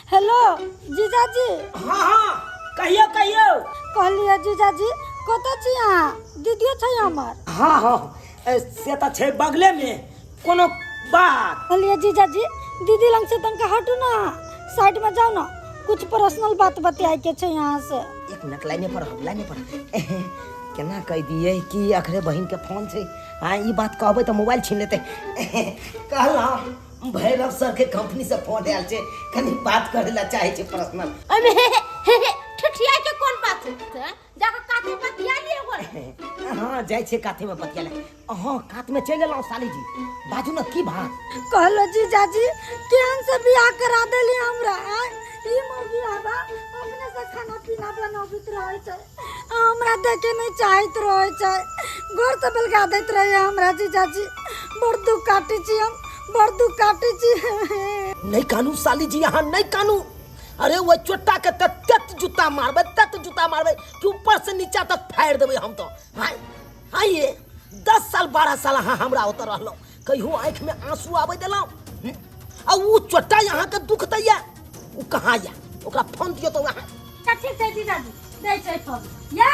Hello जीजाजी। हाँ हाँ, कहियो कहियो। कहलियै जीजाजी कतऽ छी अहाँ? दीदियो छै हमर। हाँ हाँ, से तऽ छै बगले में, कोनो बात? कहलियै जीजाजी दीदी लग से तनका हटू ना, साइड में जाओ ना, कुछ पर्सनल बात बतियाए के छै यहाँ से। एक मिनट लाइने पर रहू, लाइने पर। केना कहि दियै कि अखरे बहिन के फोन छै? हाँ, ई बात कहबै तऽ मोबाइल छीन लेतै। कहलहुँ भैरव सर के कंपनी से फोन आयल छै, कनी बात करे ला चाहे छै पर्सनल। अरे हे हे हे हे, ठिठिया के कोन बात छै? जाके काते बतिया लिअ गोरे। हाँ, जाइ छै काते में बतिया ले। अहाँ कात में चलि एलहुँ साली जी, बाजू ने की बात? कहलो जीजाजी केहन से बियाह करा देली हमरा? आँय? ई मौगी आबा अपने से खाना पीना बनाबैत रहै छै, आ हमरा देखे नहीं चाहैत रहै छै, घर से बेलगा दैत रहे हमरा। जीजाजी बड़ दुख काटै छी हम, बड़ दुख काटै छी। नहीं कानू साली जी, अहाँ नहीं कानू। अरे वो चोट्टा के तत जूता मारबै, तत जूता मारबै कि ऊपर से नीचा तक फाड़ि देबै हम तो। हाँ हाँ, ये 10 साल 12 साल अहाँ हमरा ओतऽ रहलहुँ, कहियो आँखिमे आंसू आबै देलहुँ? आ उ चोट्टा अहाँके दुख दैया, उ कहाँ या? ओकरा फोन दियौ तऽ अहाँ। ठीक छै जीजाजी, दै छै फोन। ये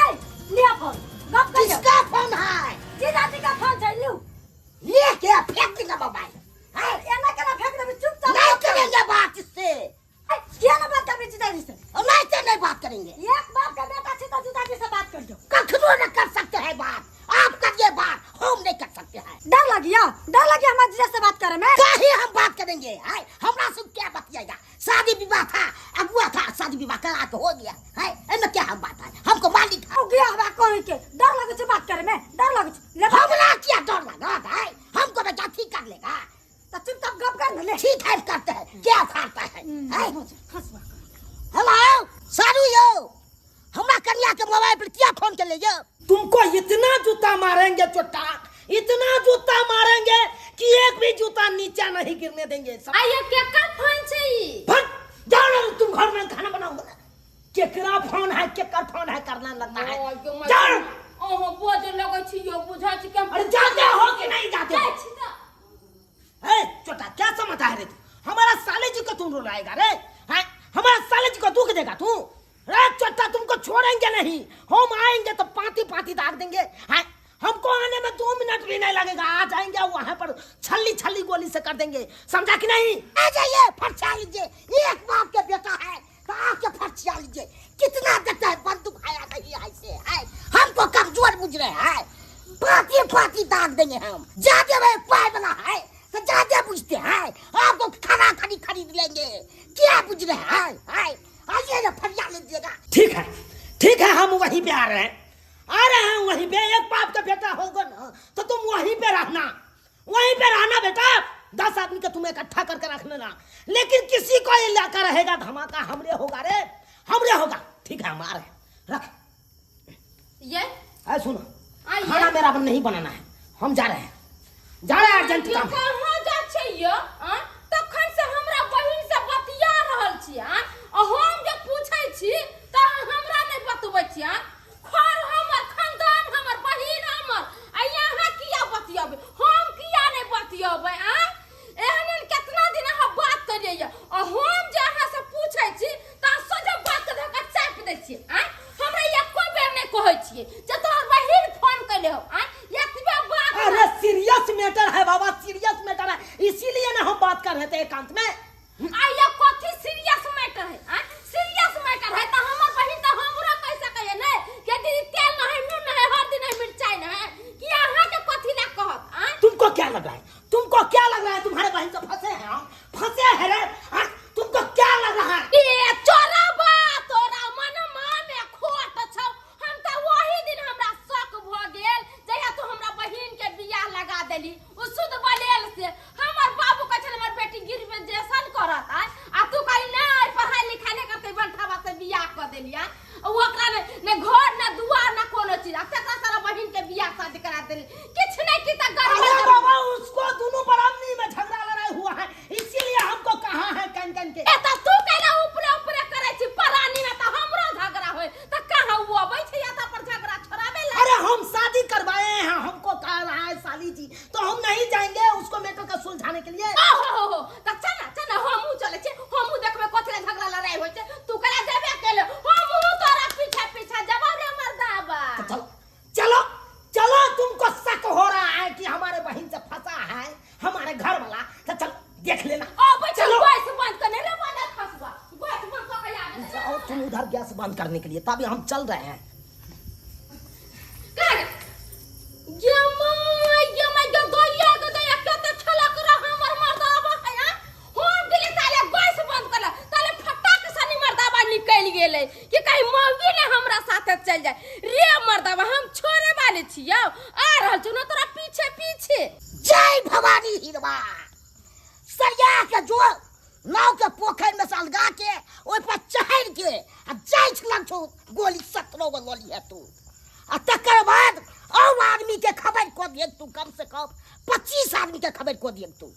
लिअ फोन, गप करियौ। किसका फोन है? जीजाजी का फोन छै, लिउ। ले के फेंक देगा मोबाइल। है एना केना फेंक देबै? चुपचाप नहीं करेंगे बात इससे। किया ना बात करबै जीजाजी से? नहीं से नहीं बात करेंगे। एक बाप का बेटा छी तो जीजाजी से बात करियौ। कखनो न कर सकते हैं बात, आप करिए बात, हम नहीं कर सकते हैं। डर लगिया, डर लगिया हमारे जीजा से बात करे में? काहे हम बात करेंगे? हाय, हमरा से क्या बतियाएगा? शादी विवाह था, अगुआ था, शादी विवाह करा के हो गया है, एमे क्या हम बात है? हमको मालिक है। हो गया हमरा कहीं के डर लगे छै बात करे में, डर लगे छै। ले बात। हमरा क्या डर लगा है? हमको बेटा ठीक कर लेगा। तो चुपचाप गप कर ना ले। ठीक है, करते हैं, क्या उखाड़ता है? है? हंसवा। हेलो सारू यो, हमरा कन्या के मोबाइल पर क्या फोन कर ले यो? तुमको इतना जूता मारेंगे चोटा, इतना जूता मारेंगे कि एक भी जूता नीचा नहीं गिरने देंगे। आइयो केकर फोन छै ई? फट जाओ ना तुम घर में खाना बनाओ। केकरा फोन है, केकर फोन है करना लगता है। जाओ। ओहो बोझ लगै छी यो, बुझै छी कि हम। अरे जाते हो कि नहीं जाते हो? जाइ छी तऽ। ए चोटा, क्या समझता है रे तू? हमारा साले जी को तुम रुलाएगा रे? हैं? हमारा साले जी को दुख देगा तू रे चोटा? तुमको छोड़ेंगे नहीं हम, आएंगे तो पाती पाती दाग देंगे। हैं? हमको आने में 2 मिनट भी नहीं लगेगा, आ जाएंगे वहां पर छल्ली छल्ली गोली से कर देंगे, समझा कि नहीं? आ जाइए फर्चा लीजिए, एक बाप के बेटा है तो आके फर्चा लीजिए। कितना देता है बंदूक आया नहीं ऐसे है, हमको कमजोर बुझ रहे हैं? पाती पाती दाग देंगे हम। ज्यादा भाई पाए वाला है तो ज्यादा बुझते हैं, आपको खाना खरी खरीद लेंगे, क्या बुझ रहे हैं? है आइए ना फरिया लीजिएगा। ठीक है ठीक है, हम वहीं पे आ रहे हैं, आ रहे हैं वहीं पे। एक बाप का बेटा होगा ना तो तुम वहीं पे रहना, वहीं पे रहना बेटा। 10 आदमी का तुम इकट्ठा करके रख लेना, लेकिन किसी को इलाका रहेगा धमाका हमरे होगा रे, हमरे होगा। ठीक है, हम आ रहे हैं, रख। ये अरे सुनो, आइए। खाना मेरा नहीं बनाना है, हम जा रहे हैं, जा रहे हैं, अर्जेंट काम है। कहाँ जा छै यो? आँ? तखन से हमरा बहिन से बतिया रहल छी, आँ? आ हम जे पूछै छी तऽ अहाँ हमरा नहि बतबै छी, आँ? घर हमर, खानदान हमर, बहिन हमर, आ यहाँ किया बतियेबै? हम किया नहि बतियेबै, आँ? एहन एहन केतना दिन अहाँ बात करियै यऽ, आ हम जे अहाँ से पूछै छी तऽ अहाँ सोझे बात के धऽ कऽ चापि दै छियै, आँ? हमरा एको बेर नहि कहै छियै जे तोहर बहिन फोन केले हौ, आँ? एतबे बात। अरे सीरियस मैटर है बाबा, सीरियस उधर गैस बंद करने के लिए, तभी हम चल रहे हैं। गे my, गे my, गे दैया, गे दैया, कते छलक रह हमर मर्दाबा है आ? हम गेलियै ताले गैस बंद करला, ताले फटाक सनी मर्दाबा निकलि गेलै कि कहीं मौगी ने हमरा साथे चलि जाय। रे मर्दाबा, हम छोड़े वाले छियौ, आ रहल छौ ने तोरा पीछे पीछे। जय भवानी हिरवा, सरिया के जो नाव के पोखरि में से अलगा के ओहि पर चढ़ि के आ जाइ छलक छौ गोली 17 गो लऽ लिहे तू, आ तकर बाद और आदमी के खबर कऽ दिए तू, कम से कम 25 आदमी के खबर कऽ दिए तू।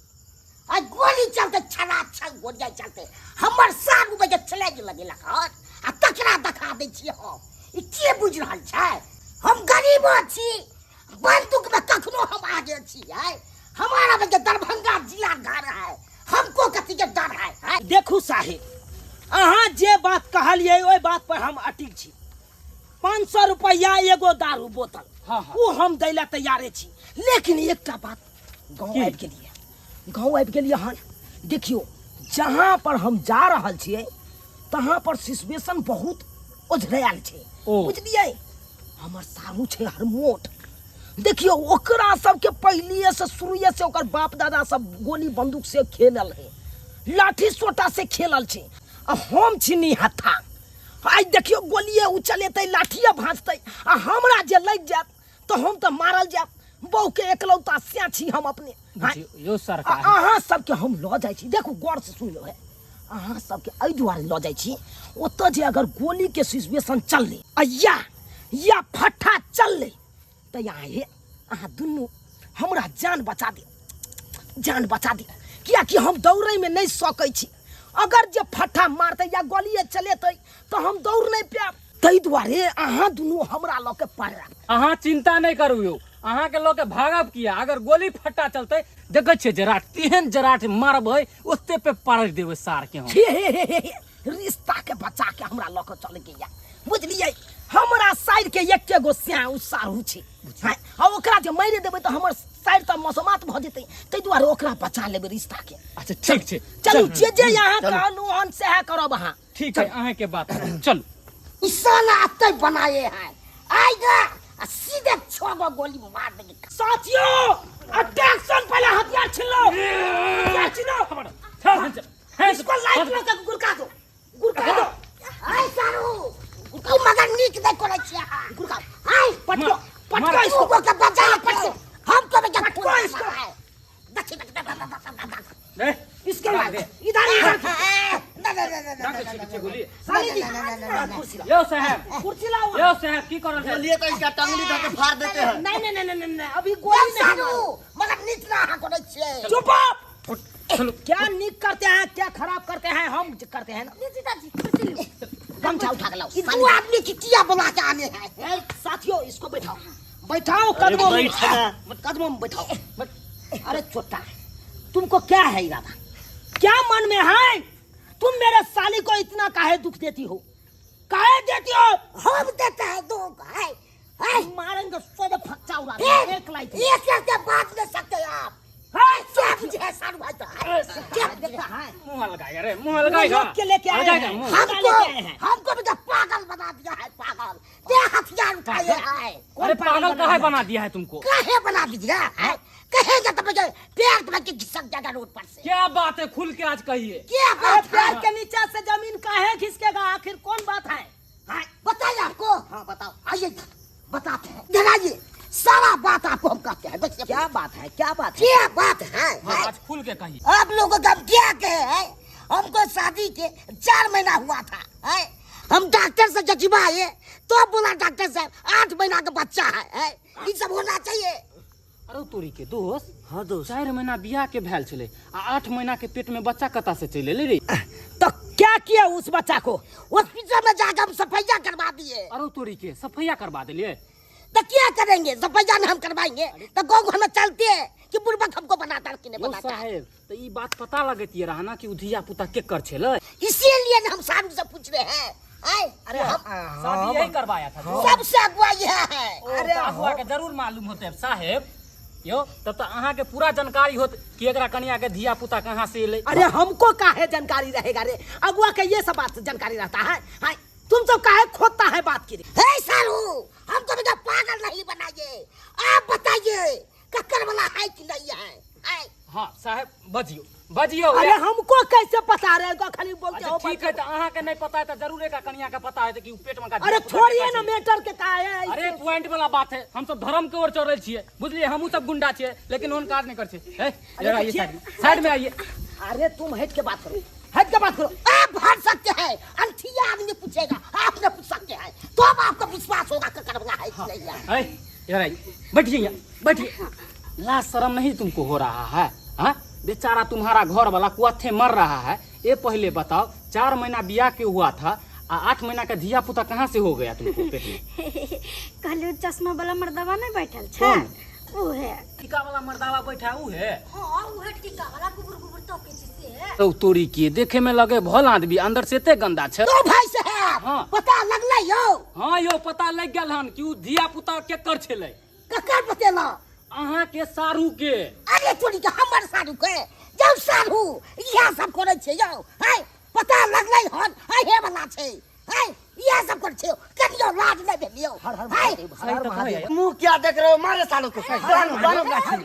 आ गोली चलते छला छल गोलिया चलते हमर 7 बजे चले लगेलक हन, आ तकरा देखा दै छियै हम। ई के बुझि रहल छै? हम गरीबो छी, बंदूक में कखनो हम आगे छी। है हमारा बजे दरभंगा जिला घर है, हमको कथी के डर है, है? देखू साहिब, अहाँ जे बात कहलियै ओहि बात पर हम अटिल छी। 500 रुपया एगो दारू बोतल, हाँ। ओ हम दै ला तैयारे छी, लेकिन एकटा बात, गाँव की? आबि गेलियै, गाँव आबि गेलियै हन। देखियौ जहाँ पर हम जा रहल छियै तहाँ पर सिचुएशन बहुत ओझरायल छै। ओ। बुझलियै, हमर सारू छै हरमोट। देखियौ ओकरा सबके पहिलिए से शुरुए से ओकर बाप दादा सब गोली बंदूक से खेलल है, लाठी सोटा से खेलल छै, आ हम छी निहत्था। आइ देखियौ गोलिए उचलेतै, लाठिए भाँजतै, आ हमरा जे लागि जायत तऽ हम तऽ मारल जायब। बहू के एकलौता सैं छी हम अपने। बुझियौ, यौ सरकार। आ अहाँ सबके हम लऽ जाइ छी, देखू गौर से सुनि लो है, अहाँ सबके एहि दुआरे लऽ जाइ छी, ओतऽ जे अगर गोली के सिचुएशन चललै आ या फट्ठा चललै तऽ यहाँ हे अहाँ दुनू हमरा जान बचा दे, जान बचा दे, कियाकि हम दौड़ैमे नहि सकै छी। अगर जे फट्ठा मारतै या गोलिए चलेतै तऽ हम दौड़ नहि पायब, ताहि दुआरे अहाँ दुनू हमरा लऽ के पड़ायब। अहाँ चिंता नहि करू यौ, अहाँके लऽ के भागब किया? अगर गोली फट्टा चलतै, देखै छियै जराट तेहन जराट मारबै ओते पे पारक देबै सार के हम। हे हे हे हे हे, रिश्ता के बचा के हमरा लऽ के चल गया, बुझलियै? हमरा साइड के एके गो स्या उ सारू छै, हाँ, आ ओकरा जे मारि देबै तऽ हमर साइड तऽ मसोमात भऽ जेतै, ताहि दुआरे ओकरा बचा लेबै रिश्ता के। अच्छा ठीक छै, चलू, जे जे अहाँ कहलहुँ हन सएह करब अहाँ। ठीक है, अहाँके बात चलू। ई साला अत्ते बनाए है, आएगा आ सीधे 6 गो गोली मार देंगे। साथियों, अटैक पहले हथियार छीन लो, हथियार छीनो। इसको लाइट लगा के गुड़का दो, गुड़का दो। आय सारू, ई मगर नीक नहि करै छियै अहाँ। गुड़का, आय, पटको, पटको इसको। दूगो के बजा पटको। हम तो बेटा पटको इसको। देखी, देख, देख, देख, देख, देख, देख। इसको लाइट इधर, इधर। साली जी, कुर्सी लाओ। यौ साहब, कुर्सी लाओ। यौ साहब, की करल छै? लिए तो इसका टंगली धर के फाड़ देते हैं। नहीं नहीं नहीं नहीं नहीं, अभी गोली नहीं सारू, मारो। मगर नीक ना अहाँ करै छियै। चुप। क्या निक करते हैं, क्या खराब करते हैं, हम करते हैं ना। जीजाजी, कुर्सी लो। गमछा उठा के लाओ। ई दू आदमी की किया बुला के आने हैं? ए, साथियों, इसको बैठाओ, बैठाओ कदमों में, कदमों में बैठाओ। अरे छोटा, तुमको क्या है इरादा, क्या मन में है? तुम मेरे साली को इतना काहे दुख देती हो, काहे देती हो? हम देते हैं दुख, है, है। मारेंगे सोधे फच्चा उड़ा फिर देंगे, एक लाइट। एक एक के बात ले सकते हैं आप। हाँ, क्या बुझे है सारू भाई तो, है? क्या बुझे है? मुंह लगाएगा रे, मुंह लगाएगा। रोक के लेके आए लगाएगा हैं। मुंह। लेके आए हैं। हमको भी तो पागल बना दिया है, पागल। ये हथियार उठाए हैं। कौन अरे पागल बना काहे दिया? बना दिया है तुमको? काहे बना दिया है? कहेगा तो मुझे पैर दबा के घिसक जाएगा रोड पर से। क्या बात है, खुल के आज कहिए। क्या अरे बात है? पैर के नीचे से जमीन काहे खिसकेगा, आखिर कौन बात है? हाँ। बताइए आपको। हाँ बताओ। आइए बताते हैं, जनाइए सारा बात आपको हम कहते हैं। देखिए क्या बात है, क्या बात है, क्या बात है? हाँ, आज खुल के कहिए। आप लोगों का हम क्या कहे हैं? हमको शादी के 4 महीना हुआ था, है? हम डॉक्टर से जजवाए तो बोला डॉक्टर साहब 8 महीना का बच्चा है, है? ये सब होना चाहिए। अरे तोरी के दोस्त। हाँ दोस्त। 4 महीना बियाह के भेल छलै आ 8 महीना के पेट में बच्चा कता से चलि एलै रे? तो क्या किया उस बच्चा को? हॉस्पिटल में जाकर हम सफैया करवा दिए। अरे तोरी के सफैया करवा दिलिए? तो क्या करेंगे, सफैया नहीं हम करवाएंगे तो गाँव घर में चलते हैं कि बुड़बक हमको बनाता है कि नहीं यौ बनाता है। साहेब, तो ई बात पता लगैत रहा ना कि उ धिया पुता के कर छलै, इसीलिए ना हम साहब से पूछ रहे हैं। आए, अरे हम शादी यही करवाया था। सबसे अगुआ यह है। अरे अगुआ के जरूर मालूम होते साहेब। यो तब तो अहाँ के पूरा जानकारी होत कि एकरा कनिया के धिया पुता कहाँ से एलै। अरे हमको काहे जानकारी रहेगा रे, अगुआ के ये सब बात जानकारी रहता है। हाँ। तुम सब काहे खोदता है बात की हे सारू, हमको बेटा पागल नहीं बनाइए। आप बताइए कक्कर वाला है कि नहीं है? है? हाँ साहब, बजियो बजियो। अरे हमको कैसे पता रहेगा, खाली बोलते अच्छा हो। ठीक है, तो अहाँ के नहीं पता है तो जरूर एक कनिया के पता है कि उ पेट में का अरे धिया-पुता छोड़िए के ना मैटर के का है। अरे पॉइंट वाला बात है, हम सब धर्म के ओर चढ़ल छियै, बुझलिए? हमहूँ सब गुंडा छियै, लेकिन ओहन काज नहीं कर छियै। ए, जरा आइए साइड में, साइड में आइए। अरे तुम हट के बात करो, हट के बात करो। आप भर सकते हैं, अंठिया आदमी पूछेगा, आप नहीं पूछ सकते हैं तो अब आपको विश्वास होगा कक्कर वाला है कि नहीं है। ए, इधर आइए, बैठिए यहाँ, बैठिए। लाज शर्म नहीं तुमको हो रहा है? हाँ, बेचारा तुम्हारा घर वाला कुआथे मर रहा है। ये पहले बताओ, 4 महीना बियाह के हुआ था आ 8 महीना का धिया पुता कहाँ से हो गया तुमको पेट में? कहलियो चश्मा वाला मर्दवा नहीं बैठल छै? कौन? उहे। टीका वाला मर्दावा बैठा उ है? हाँ, उहे टीका वाला गुबुर गुबुर तोकै छै से। तो तोरी के देखे में लगे भल आदमी, अंदर से एते गंदा छै। तो भाई साहब, हाँ। पता लगलै यौ? हाँ यौ, पता लग गेल हन कि उ धिया पुता केकर छलै। ककर बतेलौ? अहाँ के सारू के। अरे तोरी के, हमर सारू के? जाउ सारू इएह सब करै छै यौ। है पता लगलै हन, अहे वाला छै। है इएह सब करै छै, कनियो लाज नहि भेल यौ। हर हर है महादेव, हर हर सही तो महादेव। कहै। मुंह क्या देख रहे हो, मारे सालों को। बानो बानो गाछी।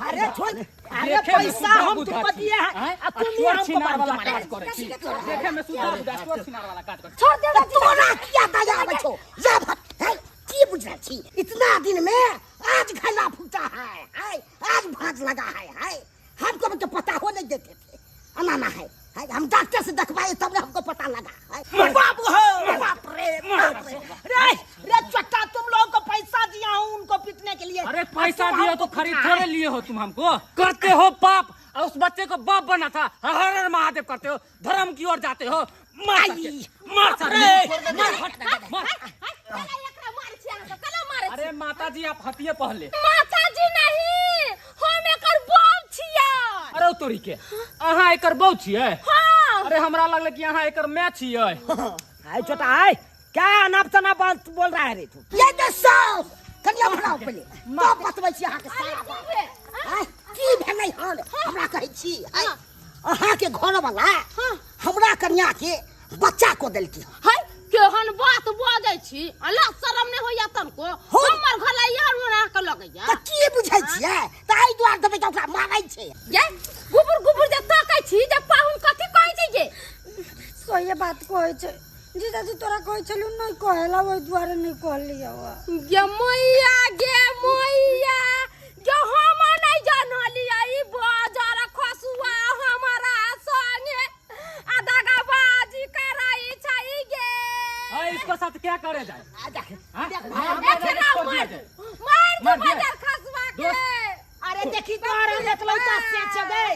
अरे छोड़, अरे देखे में पैसा सुधा हम बुधा तुमको छी। दिए हैं, आँय? आ तुम ही चोर हमको छिनार बांध वाला के काज मारे। करै छी। देखे में सुधा बुधा चोर छिनार वाला काज करै छी। छोड़ दे। तऽ तोरा किया दया आबै छौ? जा भट। है की बुझल छी, इतना दिन में आज घैला फूटा है, है आज भांज लगा है। है हमको तो पता हो नहीं देते थे, अनाना है, है हम डॉक्टर से देखवाए तब ना हमको पता लगा है। बाप हो, बाप रे बाप रे, रे रे चट्टा, तुम लोगों को पैसा दिया हूँ उनको पीटने के लिए। अरे पैसा तुम दिया हमको तो खरीद पीटना थोड़े है। लिए हो तुम, हमको करते हो पाप और उस बच्चे को बाप बना था। हर हर महादेव करते हो, धर्म की ओर जाते हो। मार सके, मार सके, मार, हट, मार। केना एकरा मारै छी अहाँ सब, केना मारै छी? अरे माता जी, आप हटिए पहले। माताजी नहीं, हम एकर बाप छियै। अरे तोरी के, अहाँ एकर बहू छियै? हाँ। अरे हमरा लगलै कि अहाँ एकर माय छियै। आय छोटा आय, क्या अनाप शनाप बात बोल रहा है रे तू? ये तो साफ कनिया भराउ पहिले तब बतबै छी अहाँके सारा बात। आँय, की भेलै हन हमरा कहै छी? आँय, अहाँके घर वाला हमरा कनिया के बच्चा को देलकी। है केहन बात बजै छी, अल्लाह शरम नहि होइया तनको? हमर घर ला यार ओना के लगैया। तऽ की बुझै छियै, तऽ एहि दुआरे देबै तऽ ओकरा मारै छै। ये गुबुर गुबुर जे तकै छी जे पाहुन कथी कहै छै जे? सही बात कहै छै जीजाजी, तोरा कहै छलू नहि कहेला, ओहि दुआरे नहि कहलियौ। गे मैया, गे मैया, जो हम नहि जानलियै ई बाजार खसुआ हमारा संगे आ दगाबाजी करै छै गे। अरे इसको साथ क्या करे जाए? आ देख। हाँ? देख। एकरा छोड़ दिया मार जाए। मार दू मार दिया। बाजार खसुआ के। अरे देखी तोहर हम एकलौता से छे गए,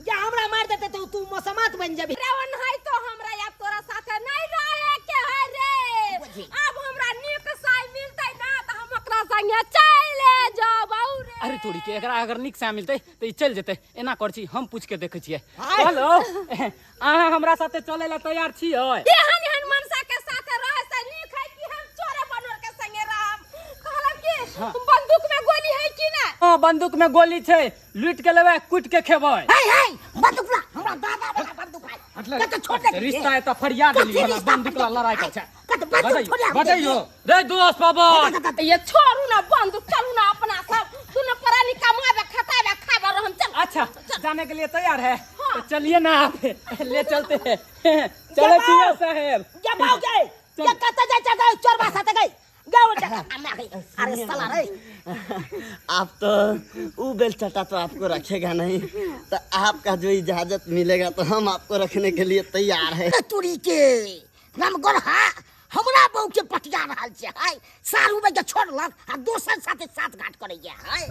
या हमरा मार देते तो तू मसमात बन जेबी। रे ओनाहि तो हमरा आब तोरा साथे नहीं रहे के है रे। अब हमरा नीक साई मिलतै ना तऽ हम ओकरा संगे चले जबौ रे। अरे तोरी के, एकरा अगर नीक से मिलतै तऽ ई चलि जेतै। एना कर छी, हम पूछ के देखै छियै। हेलो, अहाँ हमरा साथे चलै ला तैयार छियै? एहन एहन मनसा के साथे रहे से नीक है कि हम चोरे बनोर के संगे रहब। कहलक कि बंदूक में गोली है कि ना? हाँ, बंदूक में गोली छै, लूट के लेबै, कूट के खेबै। हे हे, बंदूक ला, हमरा दादा वाला बंदूक है। कत छोड़ दे। रिश्ता है तऽ फरियाद कथी लियो, रिश्ता? बंदूक ला लड़ाई कर छै। कत बंदूक छोड़ दे। बजैयो रे दोस्त पवन। ये छोड़ू ना बंदूक, चलू ना अपना सब दुनू प्राणी कमाबे खटाबे खाबे रहम, चल। अच्छा, जाने के लिए तैयार है? तो चलिए ना, आप ले चलते हैं। चलो ठीक साहेब। जब आओ गए ये कत जाय छै गए चोरबा साथे गए गए अरे साला रे, आप तो ऊ बेल चटा तो आपको रखेगा नहीं, तो आपका जो इजाजत मिलेगा तो हम आपको रखने के लिए तैयार है। तुरी के रामगढ़ा हमरा बहू के पटिया रहल छै। हाय, सारू में के छोड़लक आ दोसर साथे साथ घाट करैया। हाय,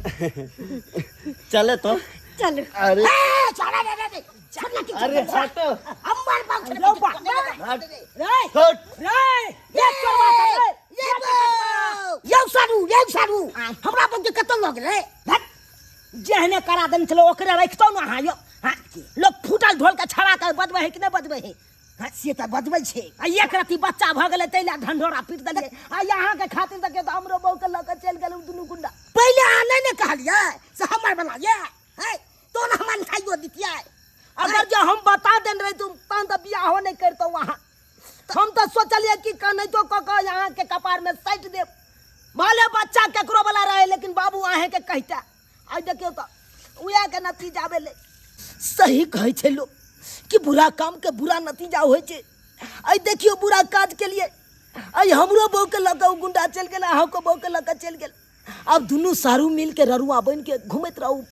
चले तो चलू। अरे ए छोड़ा रे रे, छोड़ ना। अरे हटो। हमर बहू के लो बा। हट। रे हट। रे ये चोरबा साथे ये बहू यौ सारू, यौ सारू, हमरा बहू के कतौ लग रे? धत, जेहने करा देने छलै ओकरे रखतौ ना। अहाँ यौ, हाँ, लोग फूटल ढोल के छड़ा के बजबै है कि नहि बजबै है? हाँ, से तऽ बजबै छै। आ एक रति बच्चा भऽ गेलै ताहि लए ढंढोरा पीट देलियै, आ अहाँके खातिर देखियौ तऽ हमरो बहू के लऽ कऽ चलि गेल दुनू गुंडा। पहिले अहाँ नहि ने कहलियै से हमर वाला ये है, तो ने हम अनठाइयो दितियै। अगर जो हम बता देने रहे तुम तहन तऽ बियाहो नहि करितहुँ अहाँ। हम तऽ सोचलियै कि कनाहितो कऽ कऽ अहाँके कपारमे साटि देब। भले बच्चा केकरो वाला रहे, लेकिन बाबू अहेंके कहिता। आइ देखियौ तऽ उएह के नतीजा भेलै। सही कहै छै लोक कि बुरा काम के बुरा नतीजा होइ छै। आइ देखियौ बुरा काज के लिए आइ हमरो बहू के लऽ कऽ ओ गुंडा चलि गेल, अहाँके बहू के लऽ कऽ चलि गेल। आब दुनू सारू मिल के ररुआ बनि के घूमैत रहू।